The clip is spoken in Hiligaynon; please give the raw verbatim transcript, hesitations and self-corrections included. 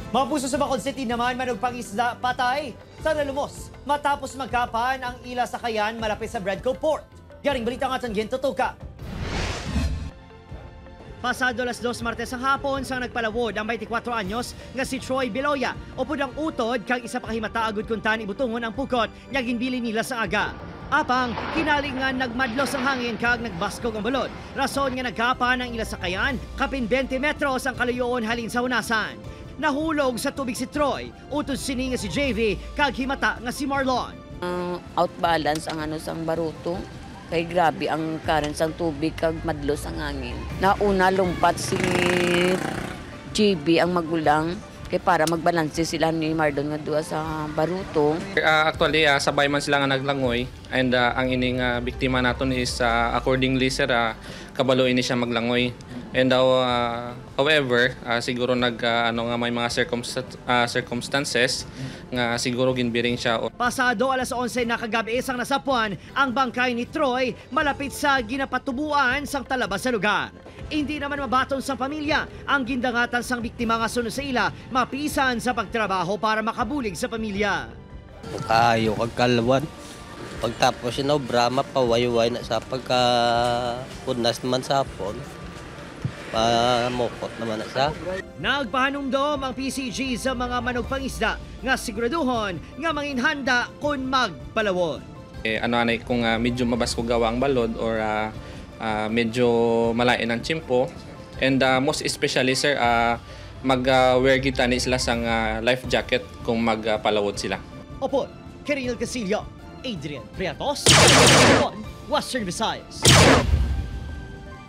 Mapuso sa Bacolod City naman, manugpangisda patay sa nalumos matapos magkapan ang ila sakayan malapit sa Bredco Port. Yaring balita nga aton gintutuka. Pasado alas dos Martes ang hapon sang nagpalawod ang twenty-four anyos nga si Troy Beloya upod ang utod kag isa pa ka himata agud kuntani butongon ang pukot nga ginbilin nila sa aga. Apang, kinali nga nagmadlos ang hangin kag nagbaskog ang balod, rason nga nagkapan ang ila sakayan kapin twenty metros ang kaluyoon halin sa hunasan. Nahulog sa tubig si Troy, utod sini nga si J V kag himata nga si Marlon. Ang out balance ang ano sang baruto. Kay grabe ang current sang tubig kag madlos ang hangin. Nauna lumpat si J B ang magulang kay para magbalanse sila ni Mardon nga duha sa baruto. Ah, actually, ah, sabay man sila nga naglangoy, and ah, ang ining ah, biktima naton is ah, accordingly, sir, ah, kabalo ini siya maglangoy. And daw, ah, however, ah, siguro nag ah, ano nga may mga circumstan- ah, circumstances nga siguro ginbiring siya. Pasado alas onse na kagabi sang nasapuan ang bangkay ni Troy malapit sa ginapatubuan sang talaba sa lugar. Hindi naman mabaton sang pamilya ang gindangatan sang biktima nga suno sa ila mapisan sa pagtrabaho para makabulig sa pamilya. Kayo kag kalwan. Pagtapos sin obra, mapawayway na sa pagka punas naman sa hapon. Mamukot naman na sa. Nagpahanumdom ang P C G sa mga manugpangisda nga siguraduhon nga manginhanda kon magpalawod. Eh, ano anay kung ah, medyo mabaskog gawa ang balod or ah, ah, medyo malain ang tiyempo. And ah, most especially, sir, ah, mag-wear gid tani sila sang ah, life jacket kung magpalawod sila. Opo, Kerinel Castillo, Adrian Priatos, Western Visayas.